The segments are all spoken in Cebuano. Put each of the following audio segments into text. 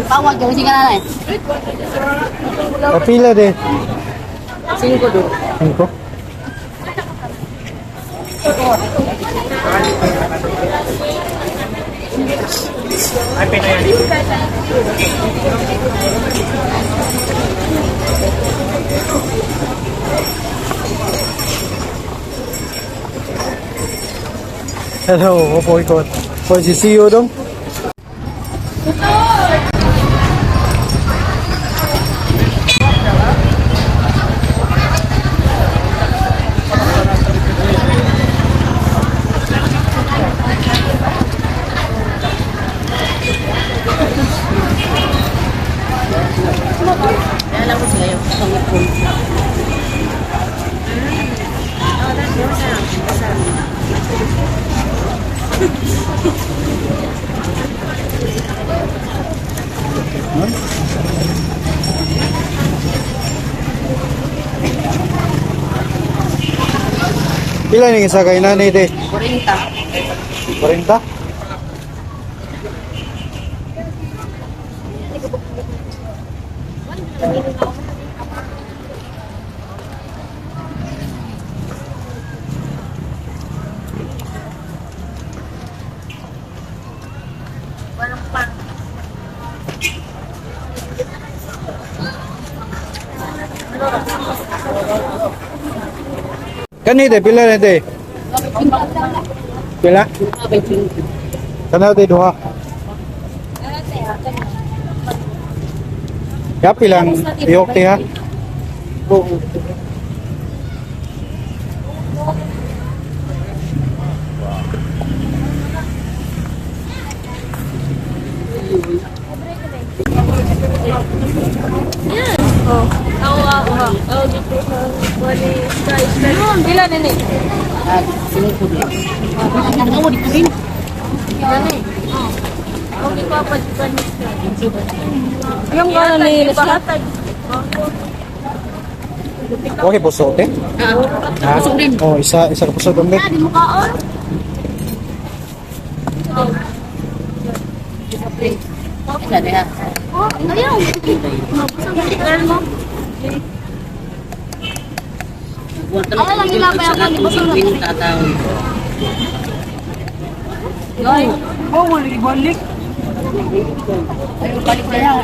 Tawag yung sige na eh. Kapila de. Singko do. Singko. Ay, pinayan. Hello, opo ikot. Po si CEO dong. Alam ko sila yung pangipon. Pila ning isa kay nanay de? 40. 40? Kani de, pila na de? Pila? Kana de duha. Ya pilang iyok te ha? Pila nini? Singko do. Ang di ko rin. Yung gano'n ni Leslie? Okay, puso te. Ah, puso rin. Oh, isa isa ka puso dong Di mo kaon? Isa diha. Oh, ayaw. Mabusog mo. Ano lang nila pa ako, di ba sa Tataw. Ay, Oh, wala ibalik. Ay, balik na lang.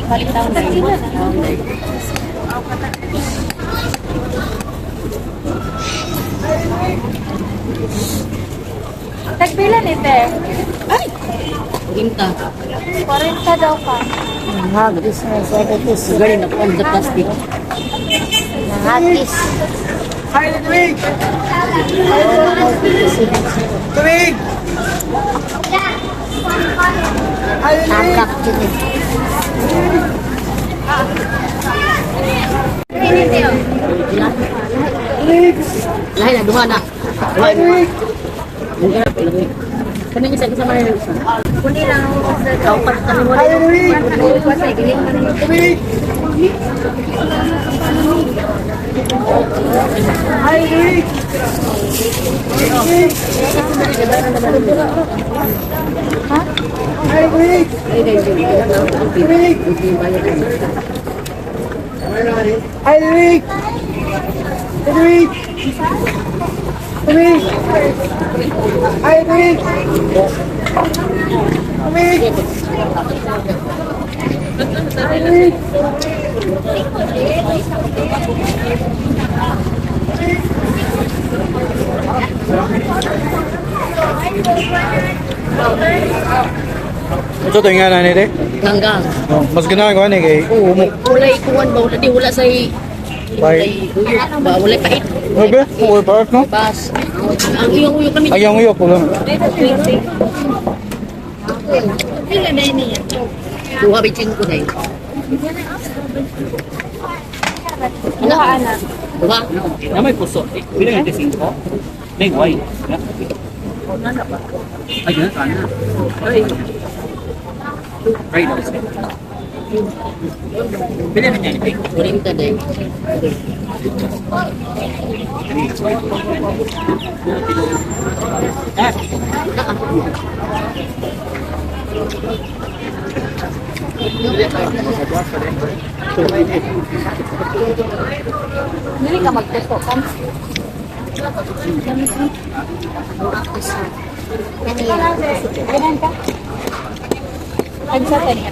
Balik taon na. Tagpila ni te? Ay! 40. 40 daw ka. Hagis. Galing na po sa plastic. Hagis. Ay, tubig! Tubig! Ay, tubig! Lahi na, duha na. Duha na. Ang garap, ilagay. Kaning isa, isa man yung isa. Kuni lang Kaupat kami mo Ay, rin. tubig! Tubig! Ay, tubig! Tubig! Ay, tubig! Tubig! Ay, tubig! Tubig! Tubig! Ay, tubig! Tubig! Tubig! Ito to nga nanay de. Ganggang. Oh, mas ganahan ko ani kay umok. Walay kuwan ba? Wala di, wala sa'y Pait. Walay ba? Walay pait. Okay, uy pa no? Bas. Ang iyong uyo kami. Ay, ang iyok ulo. Pila na niya. Duha ba ko na Duha na. Duha. Na may puso. Pila yung 5? May way. Ay, ganun sana. Ay. Ay, pila na niya. 40 na. Dili ka magtuto kan. Ganun ka? Tagsa ta niya.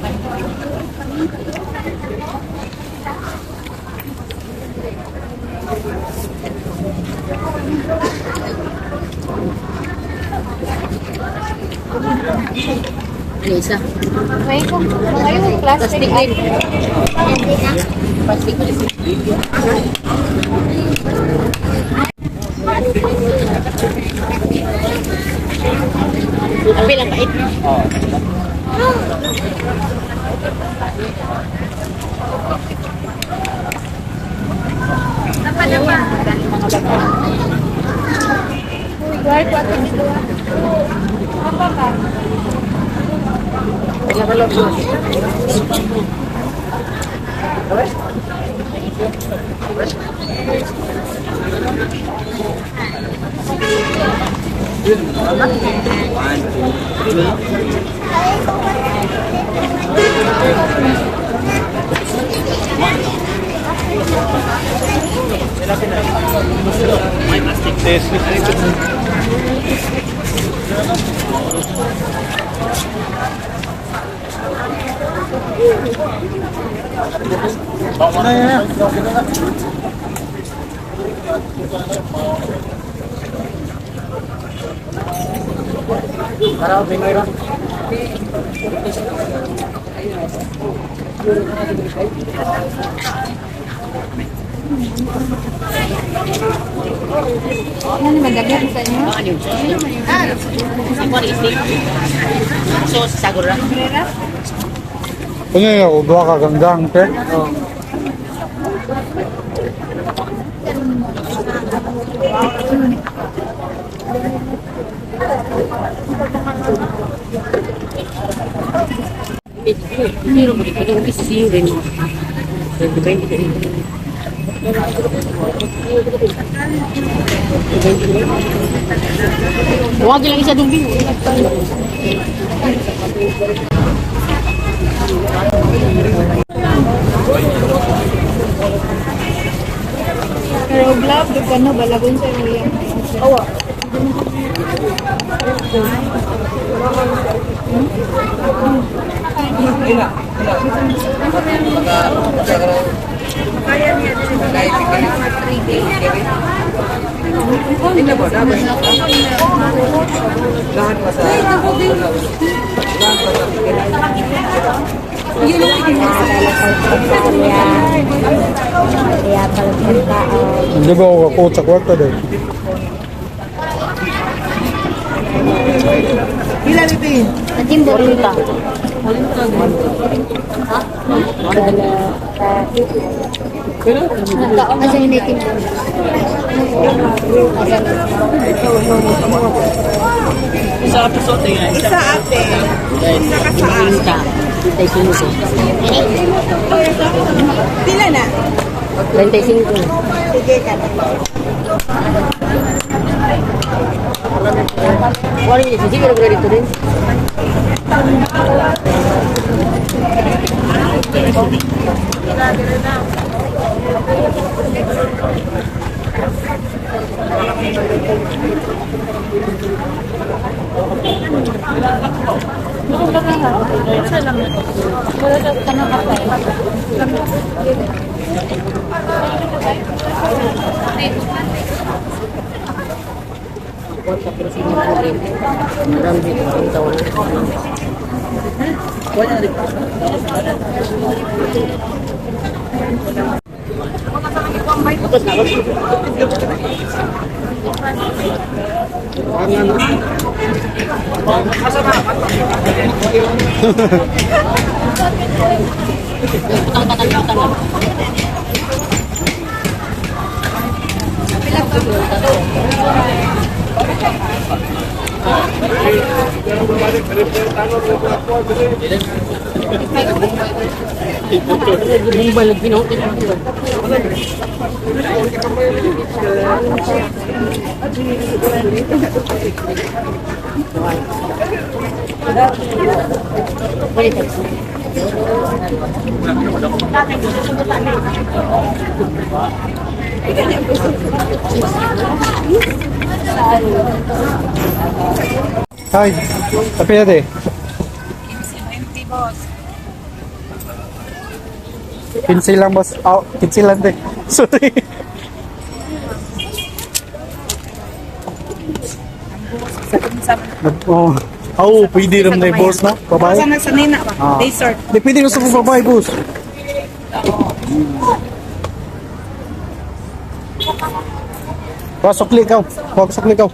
Ano isa? May ko may plastic. Plastic din. Plastic din. Apil ang pait. Oo. Guard ko ato dito. Apa ka? One, two, three. May plastic. Ano naman daghan sa inyo? Ano yun? Ako ni isip. So, sagol ra. Ano yung duha ka ganggang, te? Oh. Zero mo dito, yung isa zero rin. 20. Huwag lang isa dong bin. Pero glove do ka no balagon sa iyo. Awa. Hindi ba ako kakuot sa kwarto dahil? Warinta. Asa yung native? Isa ka piso, tingnan. Isa ate. Isa ka sa Warinta. 35. Pila na? 35. Sige ka na. Warinta, siguro ko dito din. Bumbal lagi no. Ay, tapi na te. 15 lang boss. Oh, 15 lang te. Sorry. Oh, oh, pwede rin na boss na. Babae. Sa nagsanay na ba? Ah. Dessert. Di pwede rin sa babae boss. Pasok likaw. Pasok likaw.